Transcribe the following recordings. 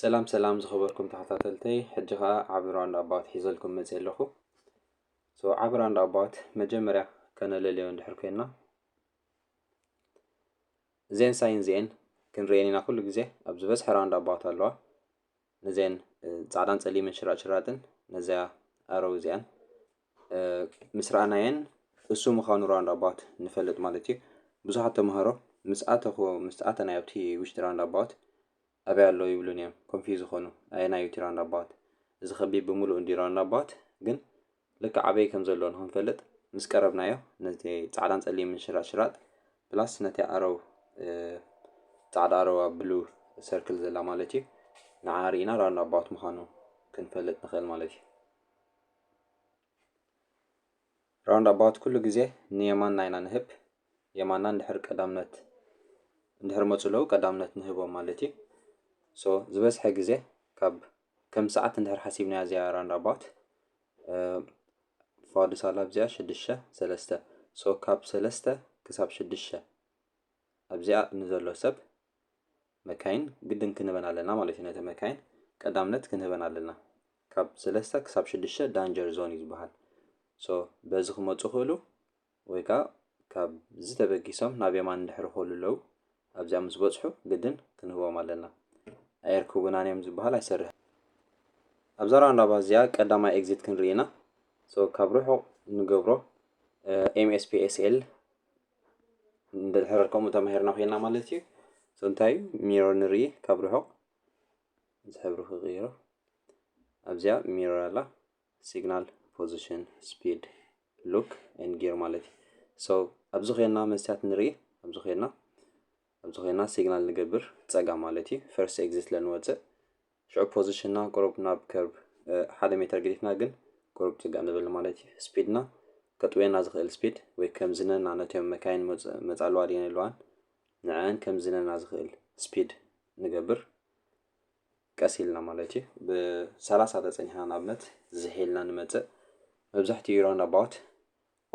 ሰላም ሰላም ዝኸበርኩም ተኸታተልተይ፣ ሕጂ ኸኣ ዓቢ ራውንድ ኣባውት ሒዘልኩም መጽየ ኣለኹ። So ዓቢ ራውንድ ኣባውት መጀመርያ ከነለልዮ እንድሕር ኮይንና፣ እዘን ሳይን እዚኤን ክንርእየን ኢና ኩሉ ግዜ። ኣብ ዝበዝሐ ራውንድ ኣባውት ኣለዋ። ነዘን እ፣ ጻዕዳን ጸሊምን ሽራጥ ሽራጥን ነዚኣ ኣረው እዚኣን እ፣ ምስ ረኣናየን እሱ ምዃኑ ራውንድ ኣባውት ንፈልጥ ማለት እዩ። ብዙሓት ተምሃሮ ምስ ኣተኹ ምስ ኣተናዮ ኣብቲ ውሽጢ ራውንድ ኣባውት ኣበይ ኣሎ ይብሉን እዮም፣ ኮንፊውዝ ዝኾኑ። ኣየናይ እዩ እቲ ራውንድ ኣባውት? እዚ ከቢብ ብምሉኡ እንዲ ራውንድ ኣባውት? ግን ልክዕ ኣበይ ከም ዘሎ ንኽንፈልጥ ምስ ቀረብናዮ ነቲ ጻዕዳን ጸሊምን ሽራጥ ሽራጥ ፕላስ ነቲ ኣረው እ፣ ጻዕዳ ኣረው ኣብ ብሉ ሰርክል ዘላ ማለት እዩ፣ ንዓ ርኢና ራውንድ ኣባውት ምዃኑ ክንፈልጥ ንኽእል ማለት እዩ። ራውንድ ኣባውት ኩሉ ግዜ ንየማንና ኢና ንህብ። የማንና እንድሕር ቀዳምነት እንድሕር መጹ ኣለዉ ቀዳምነት ንህቦም ማለት እዩ። So ዝበዝሐ ግዜ ካብ ከም ሰዓት እንድሕር ሓሲብናያ እዚኣ ራውንድ ኣባውት እ፣ ፋዱስ ኣላ ኣብዚኣ ሽዱሽተ ሰለስተ። So ካብ ሰለስተ ክሳብ ሽዱሽተ ኣብዚኣ ንዘሎ ሰብ መካይን ግድን ክንህበን ኣለና ማለት እዩ። ነቲ መካይን ቀዳምነት ክንህበን ኣለና። ካብ ሰለስተ ክሳብ ሽዱሽተ ዳንጀር ዞን እዩ ዝበሃል። So በዚ ክመጹ ይኽእሉ ወይ ከኣ ካብዚ ተበጊሶም ናብ የማን እንድሕር ይኸዱ ኣለዉ ኣብዚኣ ምስ በጽሑ ግድን ክንህቦም ኣለና። ኣየርክቡናን እዮም ዝበሃል ኣይሰርሕን። ኣብዛ ራውንድ ኣባውት እዚኣ ቀዳማይ ኤግዚት ክንርኢ ኢና። So ካብ ርሑቕ ንገብሮ M S P S L እንድሕር ከምኡ ተማሂርና ኮይና ማለት እዩ። So እንታይ እዩ? ሚረር ንርኢ ካብ ርሑቕ። እዚ ሕብሪ ክቕይሮ። ኣብዚኣ ሚረር ኣላ። Signal position speed look and gear ማለት እዩ። So ኣብዚ ኮይና መስትያት ንርኢ። ኣብዚ ኮይና ኣብዚ ኮይና ሲግናል ንገብር ጸጋም ማለት እዩ። ፈርስት ኤግዚት ለንወጽእ ሽዑ ፖዚሽንና ቁሩብ ናብ ከርብ ሓደ ሜትር ገዲፍና ግን ቁሩብ ጽግዕ ንብል ማለት እዩ። ስፒድና ከጥውየና ዝኽእል ስፒድ ወይ ከምዝነና ነቶም መካይን መጻልዋ ድየን ኣለዋን ንዐን ከምዝነና ዝኽእል ስፒድ ንገብር ቀስ ኢልና ማለት እዩ። ብሰላሳ ተጸኒሕና ንኣብነት ዝሕ ኢልና ንመጽእ። መብዛሕትኡ ራውንድ ኣባውት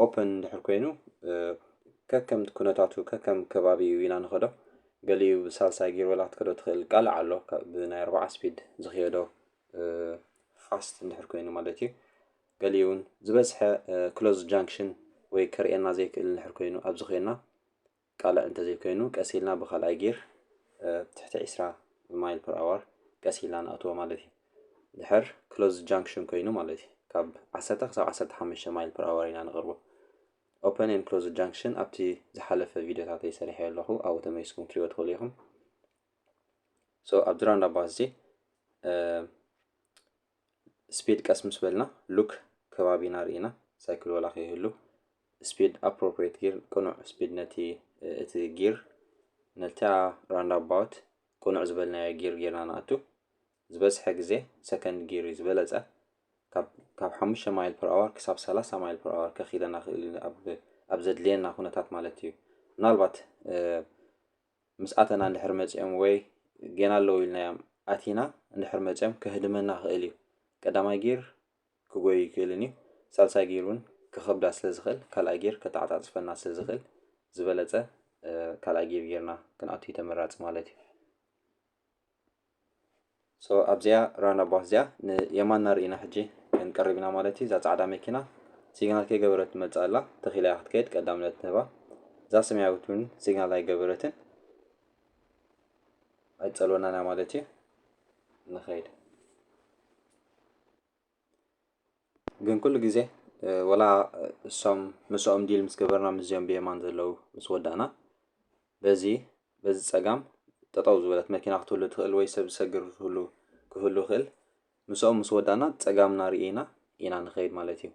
ኦፕን እንድሕር ኮይኑ ከከም ኩነታቱ ከከም ከባቢኡ ኢና ንኸዶ። ገሊኡ ብሳልሳይ ጊር ወላ ክትከዶ ትኽእል ቃልዕ ኣሎ ብናይ ኣርባዓ ስፒድ ዝኽየዶ ፋስት እንድሕር ኮይኑ ማለት እዩ። ገሊኡ እውን ዝበዝሐ ክሎዝ ጃንክሽን ወይ ከርእየና ዘይክእል እንድሕር ኮይኑ ኣብዚ ኮይና ቃልዕ እንተዘይኮይኑ ቀስ ኢልና ብካልኣይ ጊር ትሕቲ ዒስራ ማይል ፐር ኣወር ቀስ ኢልና ንኣትዎ ማለት እዩ። ድሕር ክሎዝ ጃንክሽን ኮይኑ ማለት እዩ ካብ ዓሰርተ ክሳብ ዓሰርተ ሓሙሽተ ማይል ፐር ኣወር ኢና ንቕርቦ። ኦፐን ኤን ክሎዝ ጃንክሽን ኣብቲ ዝሓለፈ ቪዲዮታተይ ሰሪሐ ኣለኹ ኣብኡ ተመሊስኩም ክትሪኦ ትኽእሉ ኢኹም። So ኣብዚ ራውንድ ኣባውት እዚ ስፒድ ቀስ ምስ በልና ሉክ ከባቢና ርኢና ሳይክል ወላ ከይህሉ ስፒድ ኣፕሮፕሬት ጊር ቅኑዕ ስፒድ ነቲ እቲ ጊር ነታ ራውንድ ኣባውት ቅኑዕ ዝበልናዮ ጊር ጌርና ንኣቱ። ዝበዝሐ ግዜ ሰከንድ ጊር እዩ ዝበለጸ። ካብ ሓሙሽተ ማይል ፐር ኣወር ክሳብ ሰላሳ ማይል ፐር ኣወር ከኺደና ክእል ኣብ ዘድልየና ኩነታት ማለት እዩ። ምናልባት ምስ ኣተና እንድሕር መጺኦም ወይ ጌና ኣለዉ ኢልናዮም ኣቲና እንድሕር መጺኦም ከህድመና ክእል እዩ። ቀዳማይ ጊር ክጎዩ ይክእልን እዩ። ሳልሳይ ጊር እውን ክኸብዳ ስለ ዝኽእል ካልኣይ ጊር ከተዓጻጽፈና ስለ ዝኽእል ዝበለጸ ካልኣይ ጊር ጌርና ክንኣቱ እዩ ተመራጺ ማለት እዩ። So ኣብዚኣ ራውንድ ኣባውት እዚኣ ንየማንና ርኢና ሕጂ ክንቀርብ ኢና ማለት እዩ። እዛ ጻዕዳ መኪና ሲግናል ከይገበረት ትመጽእ ኣላ። ተኺላ እያ ክትከይድ ቀዳምነት ንህባ። እዛ ሰማያዊት እውን ሲግናል ኣይገበረትን ኣይትጸልወናን እያ ማለት እዩ። ንኸይድ ግን ኩሉ ግዜ ወላ እሶም ምስኦም ዲል ምስ ገበርና ምስዚኦም ብየማን ዘለዉ ምስ ወዳእና በዚ በዚ ጸጋም ጠጠው ዝበለት መኪና ክትህሉ ትኽእል ወይ ሰብ ዝሰግር ክህሉ ክህሉ ይኽእል። ምስኦም ምስ ወዳእና ጸጋምና ርኢና ኢና ንኸይድ ማለት እዩ።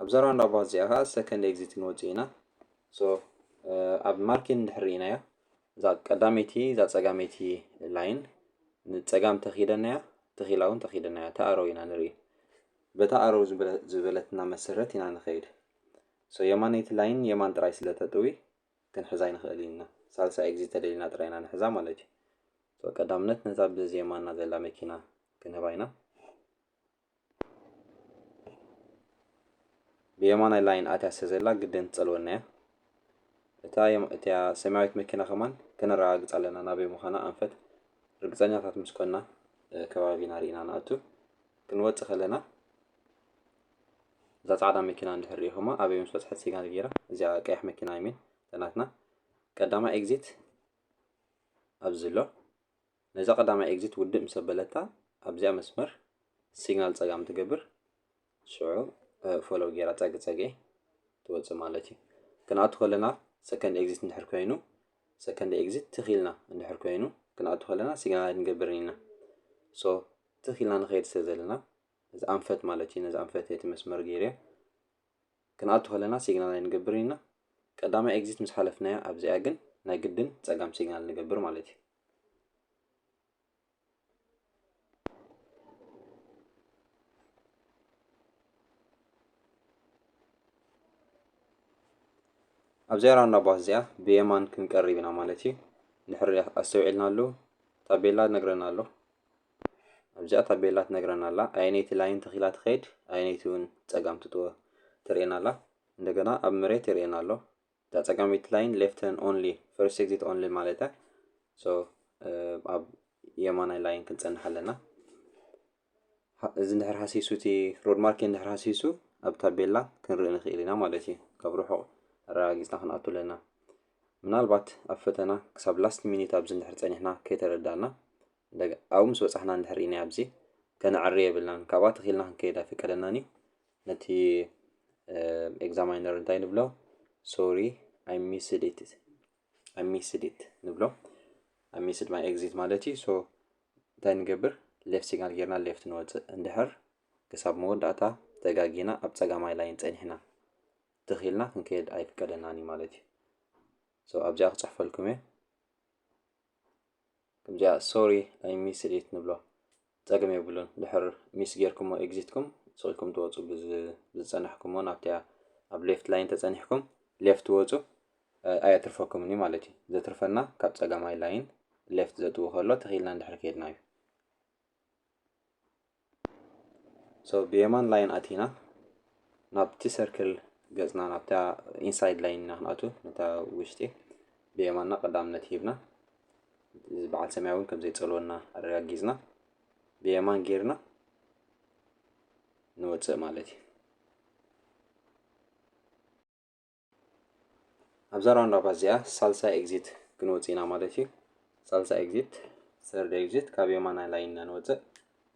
ኣብዛ ራውንድ ኣባውት እዚኣ ከዓ ሰከንድ ኤግዚት ክንወፅእ ኢና። So ኣብ ማርኪን እንድሕር ርኢናዮ እዛ ቀዳመይቲ እዛ ፀጋመይቲ ላይን ንፀጋም ተኺደናያ ተኺላ እውን ተኺደናያ ተኣረው ኢና ንርኢ። በታ ኣረው ዝበለትና መሰረት ኢና ንኸይድ። So የማነይቲ ላይን የማን ጥራይ ስለ ተጥዊ ክንሕዛ ኣይንኽእል ኢና። ሳልሳይ ኤግዚት ተደሊና ጥራይ ኢና ንሕዛ ማለት እዩ። So ቀዳምነት ነዛ ብዚ የማና ዘላ መኪና ክንህባ ኢና። ብየማናይ ላይን ኣትያ ስለ ዘላ ግድን ትጸልወና እያ። እታ የም-፣ እታ ሰማያዊት መኪና ከማን ከነረጋግጽ ኣለና ናበይ ምዃና ኣንፈት። ርግጸኛታት ምስ ኮንና፣ እ፣ ከባቢና ርኢና ንኣቱ። ክንወጽእ ከለና እዛ ጻዕዳ መኪና እንድሕር ርኢኹማ ኣበይ ምስ በጽሐት ሲግናል ገይራ፣ እዚኣ ቀያሕ መኪና ይሚን ተናትና ቀዳማይ ኤግዚት ኣብዚ ኣሎ። ነዛ ቀዳማይ ኤግዚት ውድእ ምስ ኣበለታ ኣብዚኣ መስመር ሲግናል ጸጋም ትገብር። ሽዑ፣ እ፣ ፎሎው ገይራ ጸግጸጊ ትወጽእ ማለት እዩ። ክንኣቱ ከለና ሰከንድ ኤግዚት እንድሕር ኮይኑ፣ ሰከንድ ኤግዚት ትኽ ኢልና እንድሕር ኮይኑ፣ ክንኣቱ ከለና ሲግናል ኣይንገብርን ኢና። ሶ፣ ትኽ ኢልና ንኸይድ ስለ ዘለና፣ ነዚ ኣንፈት ማለት እዩ፣ ነዚ ኣንፈት እቲ መስመር ገይረ ክንኣቱ ከለና ሲግናል ኣይንገብርን ኢና። ቀዳማይ ኤግዚት ምስ ሓለፍናያ ኣብዚኣ ግን ናይ ግድን ጸጋም ሲግናል ንገብር ማለት እዩ። ኣብዚኣ ራውንዳባት እዚኣ ብየማን ክንቀርብ ኢና ማለት እዩ። እንድሕር ኣስተውዒልና ኣለዉ፣ ታቤላ ነግረና ኣሎ። ኣብዚኣ ታቤላ ትነግረና ኣላ። ኣየነይቲ ላይን ተኺላ ትኸይድ፣ ኣየነይቲ እውን ጸጋም ትጥወ ተርእየና ኣላ። እንደገና ኣብ መሬት የርእየና ኣሎ። እታ ጸጋመይቲ ላይን ሌፍት ተርን ኦንሊ፣ ፈርስት ኤግዚት ኦንሊ ማለት እያ። ሶ፣ እ፣ ኣብ የማናይ ላይን ክንጸንሕ ኣለና። ሃ-፣ እዚ እንድሕር ሃሲሱ፣ እቲ ሮድ ማርክ እንድሕር ሃሲሱ፣ ኣብ ታቤላ ክንርኢ ንኽእል ኢና ማለት እዩ። ካብ ርሑቕ ኣረጋጊጽና ክንኣቱ ኣለና። ምናልባት ኣብ ፈተና ክሳብ ላስት ሚኒት ኣብዚ እንድሕር ጸኒሕና ከይተረዳእና፣ እንደገ-፣ ኣብኡ ምስ በጻሕና እንድሕር ርኢናዮ ኣብዚ ከነዕሪ የብልናን። ካብኣ ተኺልና ክንከይድ ኣይፍቀደናን እዩ። ነቲ፣ እ፣ ኤግዛማይነር እንታይ ንብሎ? ሶሪ፣ I missed it፣ I missed it ንብሎ። I missed my exit ማለት እዩ። ሶ እንታይ ንገብር? ሌፍት ሲግናል ጌርና ሌፍት ንወጽእ። እንድሕር ክሳብ መወዳእታ ተጋጊና ኣብ ጸጋማይ ላይን ጸኒሕና ትኺልና ክንከይድ ኣይፍቀደናን እዩ ማለት እዩ። ሶ ኣብዚኣ ክጽሕፈልኩም እየ። ከምዚኣ ሶሪ፣ I missed it ንብሎ። ጸገም የብሉን። ድሕር ሚስ ጌርኩሞ ኤግዚትኩም ስቕ ኢልኩም ትወጹ። ብዝ-፣ ብዝጸናሕኩሞ ናብቲኣ ኣብ ሌፍት ላይን ተጸኒሕኩም ሌፍት ትወጹ፣ እ፣ ኣየትርፈኩምን እዩ ማለት እዩ። ዘትርፈና ካብ ጸጋማይ ላይን ሌፍት ዘእትዎ ከሎ ተኺልና እንድሕር ከይድና እዩ። ሶ ብየማን ላይን ኣቲና ናብቲ ሰርክል ገጽና ናብታ ኢንሳይድ ላይን ኢና ክንኣቱ፣ ነታ ውሽጢ ብየማንና ቀዳምነት ሂብና፣ እዚ በዓል ሰማያዊ እውን ከም ዘይጸልወና ኣረጋጊጽና ብየማን ጌርና ንወጽእ ማለት እዩ። ኣብዛ ራውንዳባት እዚኣ ሳልሳይ ኤግዚት ክንወጽእ ኢና ማለት እዩ። ሳልሳይ ኤግዚት፣ ሰርድ ኤግዚት ካብ የማናይ ላይን ኢና ንወጽእ።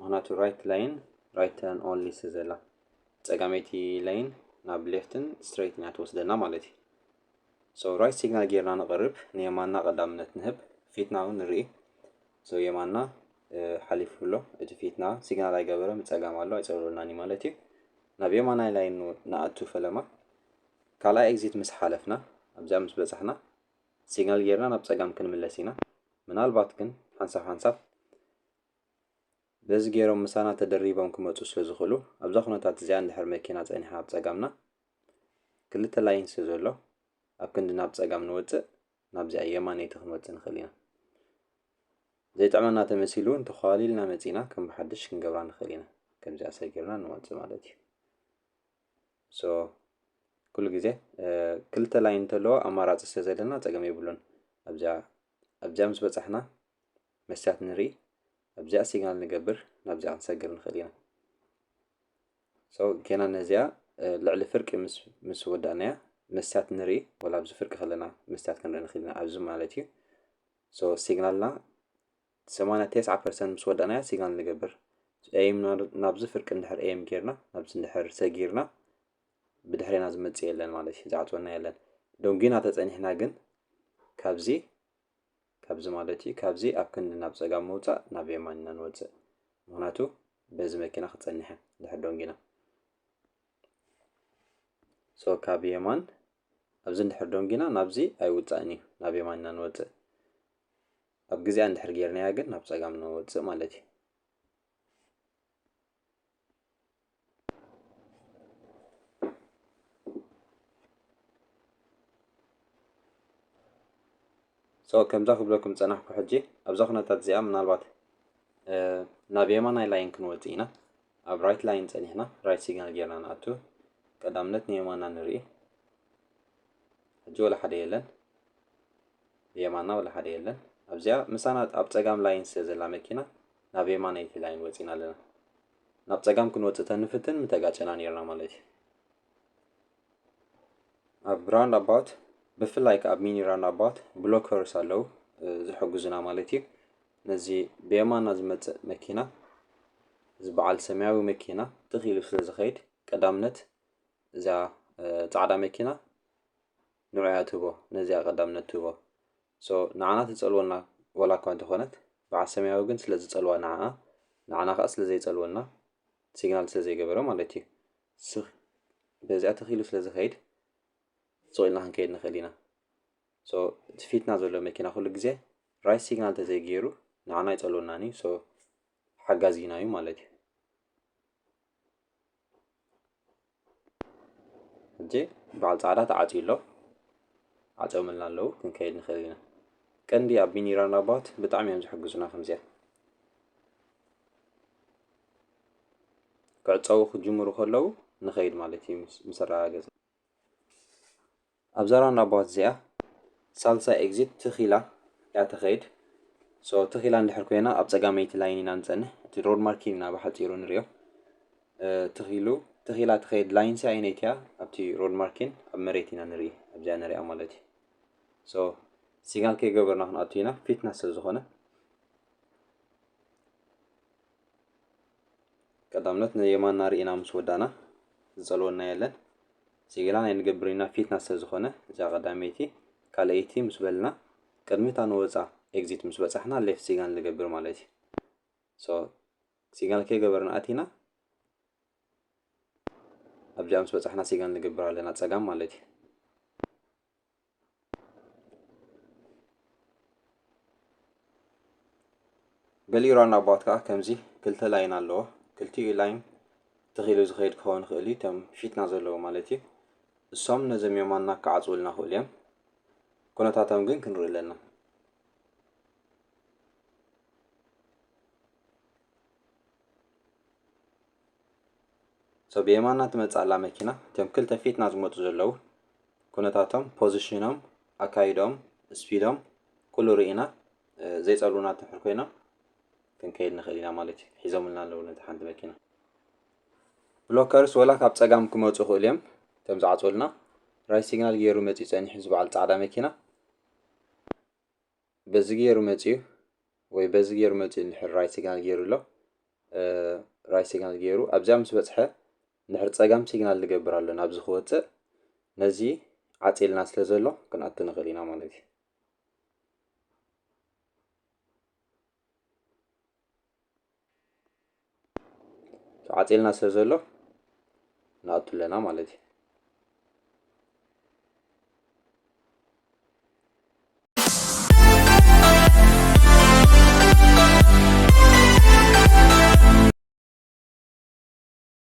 ምኽንያቱ ራይት ላይን፣ ራይት ተርን ኦንሊ ስለ ዘላ፣ ጸጋመይቲ ላይን ናብ ሌፍትን ስትሬይትን እያ ትወስደና ማለት እዩ። ሶ ራይት ሲግናል ጌርና ንቐርብ፣ ንየማንና ቀዳምነት ንህብ፣ ፊትና እውን ንርኢ። ሶ የማንና፣ እ፣ ሓሊፉ ኣሎ። እቲ ፊትና ሲግናል ኣይገበረ፣ ብጸጋም ኣሎ፣ ኣይጸልወልናን እዩ ማለት እዩ። ናብ የማናይ ላይን ንኣቱ ፈለማ። ካልኣይ ኤግዚት ምስ ሓለፍና፣ ኣብዚኣ ምስ በጻሕና፣ ሲግናል ጌርና ናብ ጸጋም ክንምለስ ኢና። ምናልባት ግን ሓንሳብ ሓንሳብ በዚ ገይሮም ምሳና ተደሪቦም ክመጹ ስለ ዝኽእሉ፣ ኣብዛ ኩነታት እዚኣ እንድሕር መኪና ጸኒሓ ኣብ ጸጋምና፣ ክልተ ላይን ስለ ዘሎ፣ ኣብ ክንዲ ናብ ጸጋም ንወጽእ፣ ናብዚኣ የማነይቲ ክንወጽእ ንኽእል ኢና። ዘይጥዕመና ተመሲሉ እንተኾላሊልና መጺና ከም ብሓድሽ ክንገብራ ንኽእል ኢና። ከምዚኣ ሰጊርና ንወጽእ ማለት እዩ። ሶ ኩሉ ግዜ፣ እ፣ ክልተ ላይን እንተለዎ ኣማራጺ ስለ ዘለና ጸገም የብሉን። ኣብዚኣ፣ ኣብዚኣ ምስ በጻሕና መስትያት ንርኢ፣ ኣብዚኣ ሲግናል ንገብር፣ ናብዚኣ ክንሰግር ንኽእል ኢና። ሶ ጌና ነዚኣ፣ እ፣ ልዕሊ ፍርቂ ምስ፣ ምስ ወዳእናያ መስትያት ንርኢ፣ ወላ ኣብዚ ፍርቂ ከለና መስትያት ክንርኢ ንኽእል ኢና፣ ኣብዚ ማለት እዩ። ሶ ሲግናልና ሰማንያ ተስዓ ፐርሰንት ምስ ወዳእናያ ሲግናል ንገብር። ኤም ና-፣ ናብዚ ፍርቂ እንድሕር ኤም ጌርና፣ ናብዚ እንድሕር ሰጊርና፣ ብድሕሬና ዝመጽእ የለን ማለት እዩ፣ ዝዓጽወና የለን። ደንጊና ተጸኒሕና ግን ካብዚ፣ ካብዚ ማለት እዩ፣ ካብዚ ኣብ ክንዲ ናብ ጸጋም ምውጻእ ናብ የማን ኢና ንወጽእ። ምኽንያቱ በዚ መኪና ክጸንሕ እየ፣ ድሕር ደንጊና። ሶ ካብ የማን ኣብዚ እንድሕር ደንጊና ናብዚ ኣይውጻእን እዩ፣ ናብ የማን ኢና ንወጽእ። ኣብ ግዜኣ እንድሕር ጌርናያ ግን ናብ ጸጋም ንወጽእ ማለት እዩ። ሶ ከምዛ ክብለኩም ጸናሕኩ። ሕጂ ኣብዛ ኩነታት እዚኣ ምናልባት፣ እ፣ ናብ የማናይ ላይን ክንወጽእ ኢና። ኣብ ራይት ላይን ጸኒሕና ራይት ሲግናል ጌርና ንኣቱ። ቀዳምነት ንየማና ንርኢ። ሕጂ ወላ ሓደ የለን። ብየማና ወላ ሓደ የለን። ኣብዚኣ ምሳና ኣብ ጸጋም ላይን ስለ ዘላ መኪና ናብ የማነይቲ ላይን ወጺና ኣለና። ናብ ጸጋም ክንወጽእ ተንፍትን ምተጋጨና ነርና ማለት እዩ። ኣብ ራውንድ ኣባውት ብፍላይ ከኣ ኣብ ሚኒ ራውንድ ኣባውት ብሎከርስ ኣለዉ፣ እ፣ ዝሕግዙና ማለት እዩ። ነዚ ብየማና ዝመጽእ መኪና፣ እዚ በዓል ሰማያዊ መኪና ትኽ ኢሉ ስለ ዝኸይድ ቀዳምነት እዛ፣ እ፣ ጻዕዳ መኪና ንዑ እያ ትህቦ፣ ነዚኣ ቀዳምነት ትህቦ። ሶ ንዓና ትጸልወና ወላ እኳ እንተኾነት፣ በዓል ሰማያዊ ግን ስለ ዝጸልዋ ንዓኣ፣ ንዓና ከኣ ስለ ዘይጸልወና፣ ሲግናል ስለ ዘይገበረ ማለት እዩ። ስኽ በዚኣ ትኽ ኢሉ ስለ ዝኸይድ፣ ስቕ ኢልና ክንከይድ ንኽእል ኢና። ሶ እቲ ፊትና ዘሎ መኪና ኩሉ ግዜ ራይት ሲግናል እንተዘይገይሩ ንዓና ኣይጸልወናን እዩ። ሶ ሓጋዚና እዩ ማለት እዩ። ሕጂ በዓል ጻዕዳ ተዓጽዩ ኣሎ። ዓጽዮምልና ኣለዉ፣ ክንከይድ ንኽእል ኢና። ቀንዲ ኣብ ሚኒ ራውንድ ኣባውት ብጣዕሚ እዮም ዝሕግዙና ከምዚኣ። ክዕጸዉ ክጅምሩ ከለዉ ንኸይድ ማለት እዩ ምስ፣ ምስ ኣረጋገጽና። ኣብዛ ራውንድ ኣባውት እዚኣ ሳልሳይ ኤግዚት ትኽ ኢላ እያ ትኸይድ። ሶ ትኽ ኢላ እንድሕር ኮይና ኣብ ጸጋመይቲ ላይን ኢና ንጸንሕ። እቲ ሮድ ማርኪን ኢና ብሓጺሩ ንሪኦ። እ፣ ትኽ ኢሉ፣ ትኽ ኢላ ትኸይድ ላይንሲ ኣየነይቲ እያ? ኣብቲ ሮድ ማርኪን ኣብ መሬት ኢና ንርኢ። ኣብዚኣ ንሪኣ ማለት እዩ። ሶ ሲግናል ከይገበርና ክንኣቱ ኢና፣ ፊትና ስለ ዝኾነ። ቀዳምነት ንየማና ርኢና ምስ ወዳና ዝጸልወና የለን። ሲግናል ኣይንገብር ኢና፣ ፊትና ስለ ዝኾነ። እዛ ቀዳመይቲ፣ ካልኣይቲ ምስ በልና፣ ቅድሚ እታ ንወጻ ኤግዚት ምስ በጻሕና ሌፍት ሲግናል ንገብር ማለት እዩ። ሶ ሲግናል ከይገበርና ኣቲና ኣብዚኣ ምስ በጻሕና ሲግናል ንገብር ኣለና፣ ጸጋም ማለት እዩ። ገሊኡ ራውንድ ኣባውት ከኣ ከምዚ ክልተ ላይን ኣለዎ። ክልቲኡ ላይን ትኽ ኢሉ ዝኸይድ ክኸውን ይኽእል እዩ፣ እቶም ፊትና ዘለዉ ማለት እዩ። እሶም ነዞም የማንና ክዓጽዉልና ይኽእሉ እዮም። ኩነታቶም ግን ክንርኢ ኣለና። ሶ ብየማንና ትመጽእ ኣላ መኪና። እቶም ክልተ ፊትና ዝመጹ ዘለዉ ኩነታቶም፣ ፖዚሽኖም፣ ኣካይድኦም፣ ስፒዶም ኩሉ ርኢና፣ እ፣ ዘይጸልዉና እንድሕር ኮይኖም ክንከይድ ንኽእል ኢና ማለት እዩ። ሒዞምልና ኣለዉ ነቲ ሓንቲ መኪና። ብሎከርስ ወላ ካብ ጸጋም ክመጹ ይኽእሉ እዮም። እቶም ዝዓጽወልና ራይት ሲግናል ገይሩ መጺኡ ጸኒሑ እዚ በዓል ጻዕዳ መኪና። በዚ ገይሩ መጺኡ ወይ በዚ ገይሩ መጺኡ እንድሕር ራይት ሲግናል ገይሩ ኣሎ፣ እ፣ ራይት ሲግናል ገይሩ ኣብዚኣ ምስ በጽሐ እንድሕር ጸጋም ሲግናል ንገብር ኣሎ ናብዚ ክወጽእ። ነዚ ዓጺልና ስለ ዘሎ ክንኣቱ ንኽእል ኢና ማለት እዩ። ተዓጺልና ስለ ዘሎ ንኣቱ ኣለና ማለት እዩ።